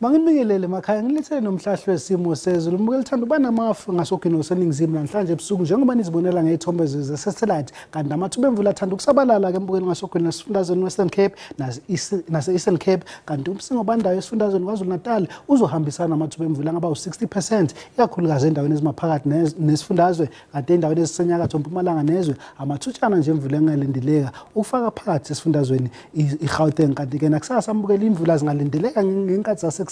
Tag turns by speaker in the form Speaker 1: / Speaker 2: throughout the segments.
Speaker 1: Manginibingelele emakhaya, ngilethele nomhlahlo wesimo sezulu. Mbukeli thanda uba namafu ngasogwini waseningizimu namhlanje ebusuku, njengoba nizibonela ngey'thombe ze-satellite. Kanti amathuba emvula athanda ukusabalala-ke mbukeli ngasogwini nesifundazweni Western Cape nase-Eastern Cape. Kanti umsingo obandayo esifundazweni KwaZulu-Natal uzohambisana namathuba emvula angaba u-60%, ikakhulukazi endaweni ezimaphakathi nesifundazwe. Kanti endaweni ezisenyakatho mpumalanga nezwe amathutshana nje emvula engalindeleka ukufaka phakathi esifundazweni i-Gauteng. Kanti-ke nakusasa mbukeli imvula zingalindeleka ngenkathi zasekuseni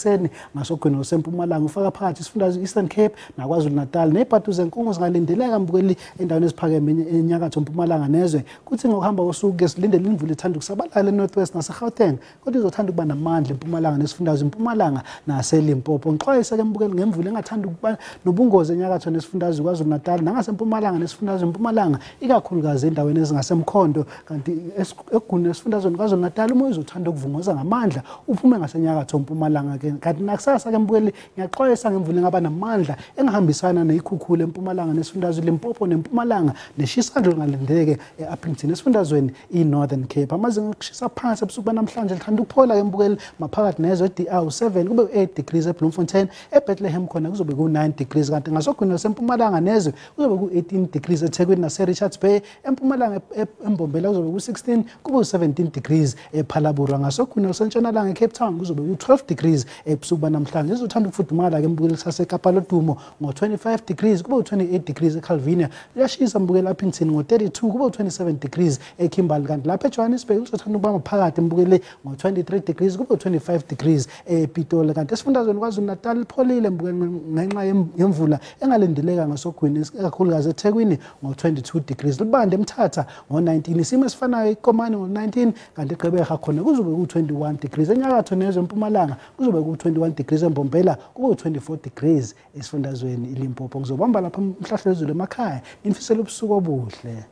Speaker 1: ngasogwini wasempumalanga, ufaka phakathi isifundazwe Eastern Cape naKwaZulu-Natal. Nebhadu zenkungu zingalindeleka mbukeli endaweni eziphakeme enyakatho mpumalanga nezwe. Kuthi ngokuhamba kosuku-ke silindele imvula ethanda ukusabalala e-North West nase-Gauteng, kodwa izothanda ukuba namandla empumalanga nesifundazwe impumalanga naseLimpopo. Ngixwayise-ke mbukeli ngemvula engathanda ukuba nobungozi enyakatho nesifundazwe KwaZulu-Natal nangasempumalanga nesifundazwe impumalanga, ikakhulukazi endaweni ezingasemkhondo. Kanti eguni esifundazweni KwaZulu-Natal umoya uzothanda ukuvunguza ngamandla uphume ngasenyakatho mpumalanga-ke. Kanti nakusasa-ke mbukeli ngiyaxwayisa ngemvula engaba namandla engahambisana neyikhukhula empumalanga nesifundazwe Limpopo nempumalanga, neshisandlo lingalindeke e-Upington esifundazweni i-Northern Cape. Amazinga okushisa phansi ebusuku banamhlanje lithanda ukuphola-ke mbukeli maphakathi nezwe e-DR u-7 kube u-8 degrees eBloemfontein, eBethlehem khona kuzobe ku-9 degrees. Kanti ngasogwini lwasempumalanga nezwe kuzobe ku-18 degrees eThekwini nase-Richards Bay, empumalanga eMbombela kuzobe ku-16 kube u-17 degrees ePhalaborwa. Ngasogwini lwasentshonalanga eCape Town kuzobe ku-12 degrees ebusuku banamhlanje. Izothanda ukufudumala-ke mbukeli saseKapa Lodumo ngo-25 degrees kube u-28 degrees eCalvinia. Liyashisa mbukeli Upington ngo-32 kube u-27 degrees eKimberley. Kanti lapha eJohannesburg kuzothanda ukuba maphakathi mbukeli ngo-23 degrees kube u-25 degrees ePitoli. Kanti esifundazweni KwaZulu-Natal lipholile mbukeli ngenxa yemvula engalindeleka ngasogwini ikakhulukazi eThekwini ngo-22 degrees. Libande eMthatha ngo-19, isimo esifanayo eKomani ngo-19, kanti eGqeberha khona kuzobe ku-21 degrees. Enyakatho nezwe empumalanga kuzobe ku-21 degrees, eMbombela kube u-24 degrees esifundazweni iLimpopo. Ngizobamba lapha umhlahlo wezulu emakhaya, nginifisela ubusuku obuhle.